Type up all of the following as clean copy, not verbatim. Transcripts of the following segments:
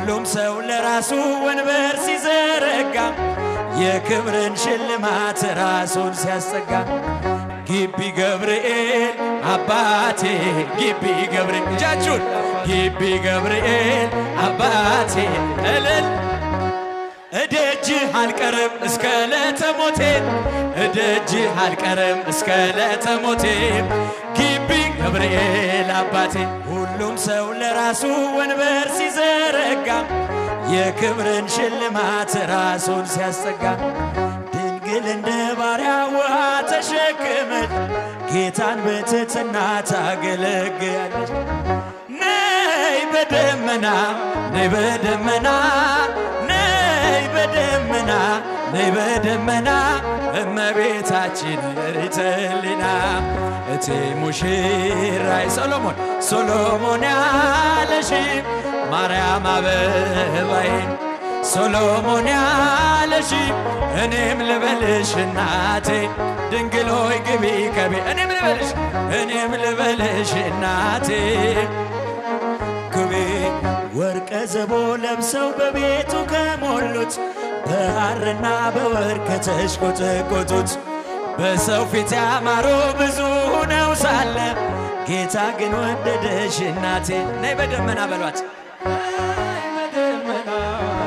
ሁሉም ሰው ለራሱ ወንበር ሲዘረጋ የክብርን ሽልማት ራሱን ሲያስጠጋ ግቢ ገብርኤል አባቴ ግቢ ገብርኤል እጃችሁን ግቢ ገብርኤል አባቴ እልል እደጅህ አልቀርም እስከ ዕለተ ሞቴ እደጅህ አልቀርም እስከ ዕለተ ሞቴ ግቢ ገብርኤል አባቴ ሁሉም ሰው ለራሱ ወንበር ሲዘረጋ የክብርን ሽልማት ራሱን ሲያስጠጋ ድንግል እንደ ባሪያ ውሃ ተሸክመች ጌታን በትሕትና ታገለግያለች። ነይ በደመና ነይ በደመና ነይ በደመና ነይ በደመና እመቤታችን ርትልና እቲ ሙሽራይ ሰሎሞን ሶሎሞን ያለሽ ማርያም አበባዬ ሶሎሞን ያለሽ እኔም ልበልሽ እናቴ ድንግል ሆይ ግቢ ከቤ እኔም ልበልሽ እኔም ልበልሽ እናቴ ግቢ ወርቀ ዘቦ ለብሰው በቤቱ ከሞሉት በሐርና በወርቅ ከተሽቆጠቆጡት በሰው ፊት ያማሩ ብዙ ሆነው ሳለ ጌታ ግን ወደደሽ እናቴ ነይ በደመና በሏት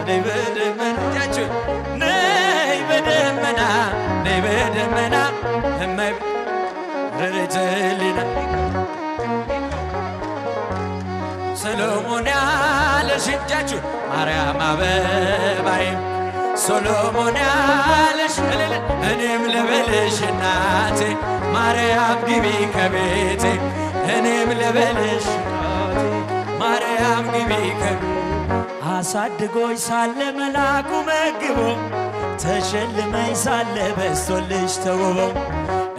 ነይ በደመና እጃችሁ ነይ በደመና ነይ በደመና እመቤታችን ሰሎሞን ያለሽ እጃችሁ ማርያም አበባዬ ሶሎሞን ያለሽ እኔም ልበልሽ እናቴ ማርያም ግቢ ከቤቴ እኔም ልበልሽ ማርያም ግቢ ከቤቴ አሳድጎኝ ሳለ መላኩ መግቦ ተሸልመኝ ሳለ በስቶልሽ ተውቦ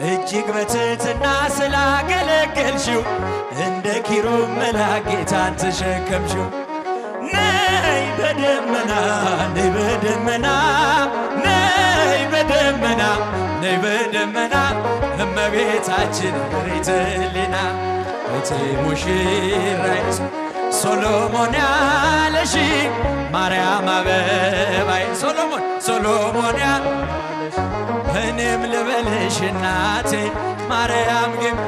እጅግ በትሕትና ስላገለገልሽው እንደ ኪሩብ መልአክ ጌታን ተሸከምሽው። ነይ በደመና ነይ በደመና ነይ በደመና ነይ በደመና እመቤታችን ርትልና እቲ ሙሽራይ ሶሎሞን ያለሽ ማርያም አበባዬ ሶሎሞን ሶሎሞን ያለሽ እኔም ልበልሽ እናቴ ማርያም ግቢ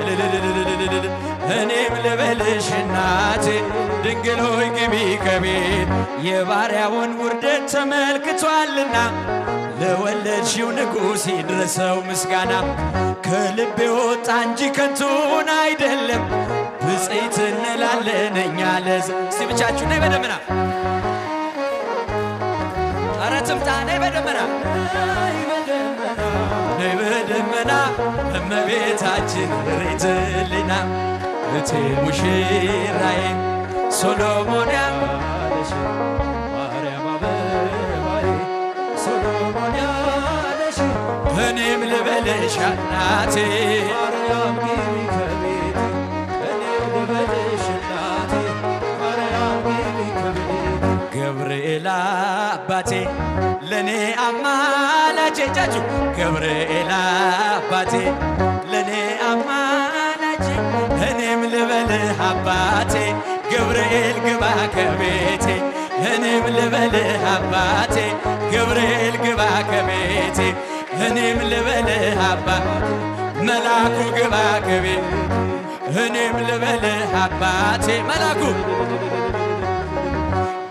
እኔም ልበልሽ እናቴ ድንግል ሆይ ግቢ ከቤት የባሪያውን ውርደት ተመልክቷልና ለወለድሽው ንጉሥ ይድረሰው ምስጋና ከልቤ ወጣ እንጂ ከንቱን አይደለም ብፅዕት እንላለን እኛ ለዝ እስቲ ብቻችሁ ነይ በደመና ኧረ ትምጣ ነይ በደመና ነይ በደመና እመቤታችን ርትልና እቲ ሙሽራዬ ሶሎሞን ያለሽ ማርያም አበባዬ ሶሎሞን ያለሽ እኔም ልበልሽ እናቴ ማርያም ግቢ ከቤቴ እኔም ልበልሽ እናቴ ማርያም ግቢ ከቤቴ ገብርኤል አባቴ ለኔ አማላጄ እጃችሁ ገብርኤል አባቴ ለኔ አማላጄ እኔም ልበልህ አባቴ ገብርኤል ግባ ከቤቴ እኔም ልበልህ አባቴ ገብርኤል ግባ ከቤቴ እኔም ልበልህ አባቴ መላኩ ግባ ከቤቴ እኔም ልበልህ አባቴ መላኩ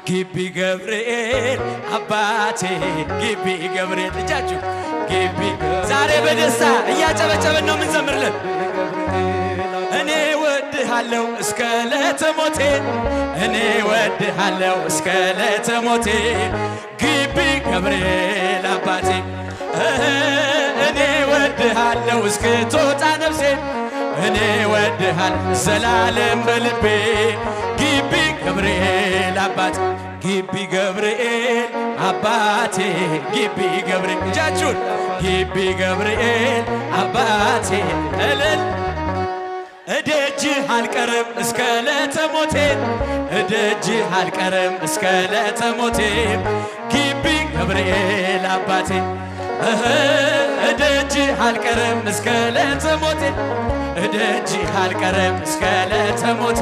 ግቢ ገብርኤል አባቴ ግቢ ገብርኤል እጃችሁ ግቢ ዛሬ በደስታ እያጨበጨበን ነው የምንዘምርለን። እኔ ወድሃለሁ እስከ ዕለተ ሞቴ እኔ ወድሃለሁ እስከ ዕለተ ሞቴ ግቢ ገብርኤል አባቴ እኔ ወድሃለሁ እስክትወጣ ነፍሴ እኔ ወድሃለሁ ዘላለም በልቤ ግቢ ገብርኤል አባቴ ግቢ ገብርኤል አባቴ ግቢ ገብርኤል እጃችሁን ግቢ ገብርኤል አባቴ እልል እደጅህ አልቀርም እስከ ዕለተ ሞቴ እደጅህ አልቀርም እስከ ዕለተ ሞቴ ግቢ ገብርኤል አባቴ እደጅህ አልቀርም እስከ ዕለተ ሞቴ እደጅህ አልቀርም እስከ ዕለተ ሞቴ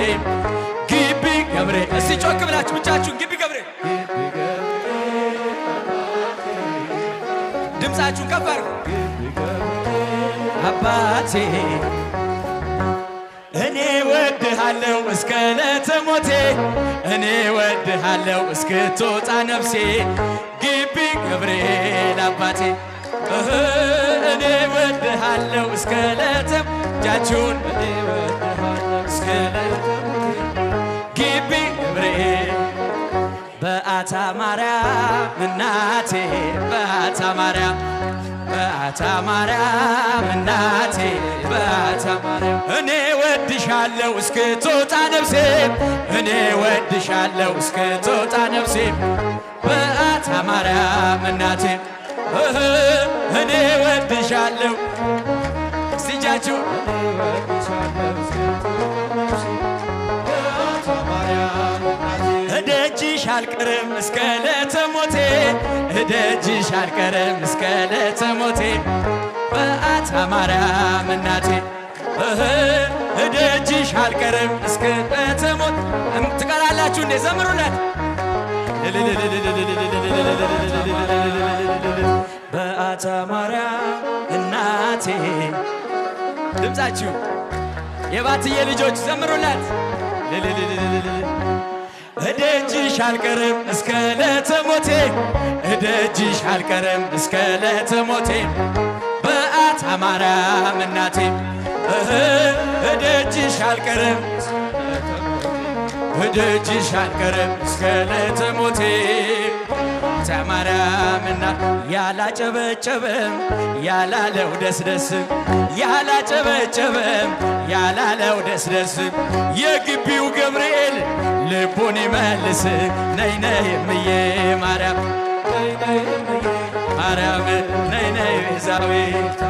ግቢ ገብርኤል እስቲ ጮክ ብላችሁ ብቻችሁን ግቢ ገብርኤል ግቢ ገብርኤል አባቴ፣ ድምፃችሁን ከፍ አድርጉ። ግቢ ገብርኤል አባቴ እኔ ወድሃለሁ እስከ ዕለተ ሞቴ፣ እኔ ወድሃለሁ እስክትወጣ ነፍሴ፣ ግቢ ገብርኤል አባቴ እህ፣ እኔ ወድሃለሁ እስከ ዕለተ እጃችሁን እኔ እወድሃለሁ እስከ ዕለተ ሞቴ ግቢ ገብርኤል። በአታ ማርያም እናቴ፣ በአታ ማርያም፣ በአታ ማርያም እናቴ፣ በአታ ማርያም እኔ ወድሻለሁ እስክትወጣ ነፍሴ፣ እኔ ወድሻለሁ እስክትወጣ ነፍሴ፣ በአታ ማርያም እናቴ እህ፣ እኔ ወድሻለሁ። እስቲ እጃችሁ እኔ እወድሻለሁ እስክትወጣ ነፍሴ፣ በአታ ማርያም እናቴ። እደጅሽ አልቀርም እስከ ዕለተ ሞቴ፣ እደጅሽ አልቀርም እስከ ዕለተ ሞቴ፣ በአታ ማርያም እናቴ እህ፣ እደጅሽ አልቀርም እስከ ዕለተ ሞት። ትቀራላችሁ እንዴ? ዘምሩላት። በአታ ማርያም እናቴ ድምፃችሁ የባትዬ ልጆች ዘምሩላት። እደጅሽ አልቀርም እስከ ዕለተ ሞቴ፣ እደጅሽ አልቀርም እስከ ዕለተ ሞቴ፣ በአታ ማርያም እናቴ እህ፣ እደጅሽ አልቀርም፣ እደጅሽ አልቀርም እስከ ዕለተ ሞቴ ተማርያምና። ያላጨበጨበም ያላለው ደስ ደስ፣ ያላጨበጨበም ያላለው ደስ ደስ፣ የግቢው ገብርኤል ልቡን ይመልስ። ነይ ነይ እምዬ ማርያም፣ ነይ ነይ እምዬ ማርያም፣ ነይ ነይ ቤዛዊት፣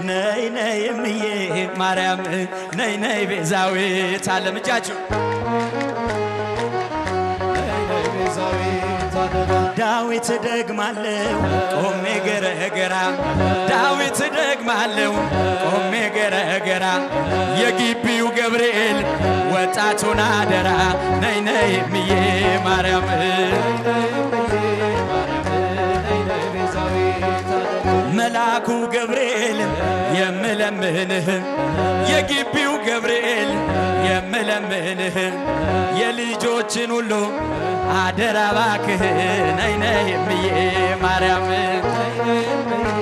ነይ ነይ እምዬ ማርያም፣ ነይ ነይ ቤዛዊት ዓለም። እጃችሁ ነይ ነይ ቤዛዊት ዓለም። ዳዊት ደግማለሁ ቆሜ ገረገራ፣ ዳዊት ደግማለሁ ቆሜ ገረገራ፣ የግቢው ገብርኤል ወጣቱን አደራ። ነይ ነይ እምዬ ማርያም፣ ነይ ነይ እምዬ ማርያም፣ ነይ ነይ ቤዛዊት ዓለም። መልአኩ ገብርኤል የምለምንህ፣ የግቢው ገብርኤል የምለምንህ፣ የልጆችን ሁሉ አደራ ባክህ። ነይ ነይ እምዬ ማርያም፣ ነይ ነይ እምዬ